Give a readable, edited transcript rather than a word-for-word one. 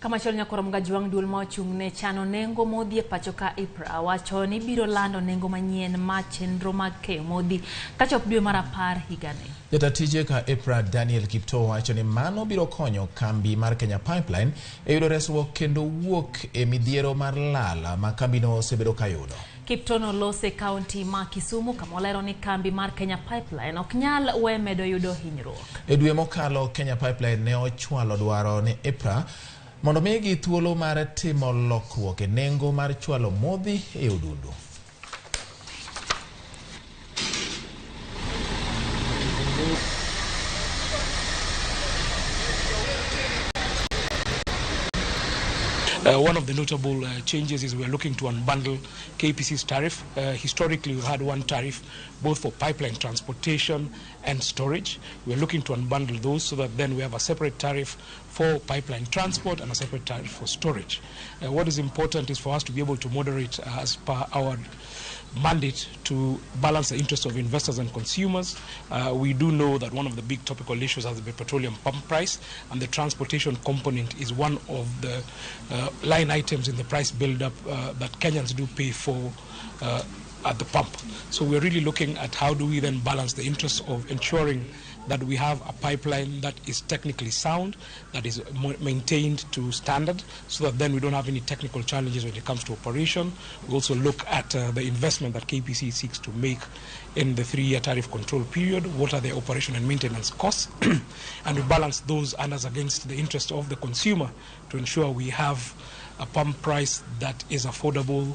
Kamachielo Nyakoro Mgajwang' duol ma ochung' ne chano nengo modhi e pacho ka IPRA wacho ni biro lando nengo manyien ma chenro mag keyo modhi kachop dwe mar 10 higani. Jata tije ka IPRA Daniel Kiptoo wacho ni mano biro konyo kambi mar Kenya Pipeline e yudo resruok kendo wuok e midhiero mar lal ma kambino osebedo ka yudo. Kiptoo nolose e kaunti ma Kisumu kama olero ni kambi mar Kenya Pipeline ok nyal we medo yudo hinyruok. E dwe mokalo Kenya Pipeline ne ochwalo dwaro ni IPRA mondo migi thuolo mar timo lokruok e nengo mar chwalo modhi e odundu. One of the notable changes is we are looking to unbundle KPC's tariff. Historically, we've had one tariff both for pipeline transportation and storage. We're looking to unbundle those so that then we have a separate tariff for pipeline transport and a separate tariff for storage. What is important is for us to be able to moderate as per our mandate to balance the interests of investors and consumers. We do know that one of the big topical issues has been petroleum pump price, and the transportation component is one of the line items in the price build-up that Kenyans do pay for at the pump. So we're really looking at how do we then balance the interests of ensuring that we have a pipeline that is technically sound, that is maintained to standard, so that then we don't have any technical challenges when it comes to operation. We also look at the investment that KPC seeks to make in the 3-year tariff control period. What are the operation and maintenance costs? And we balance those and as against the interest of the consumer to ensure we have a pump price that is affordable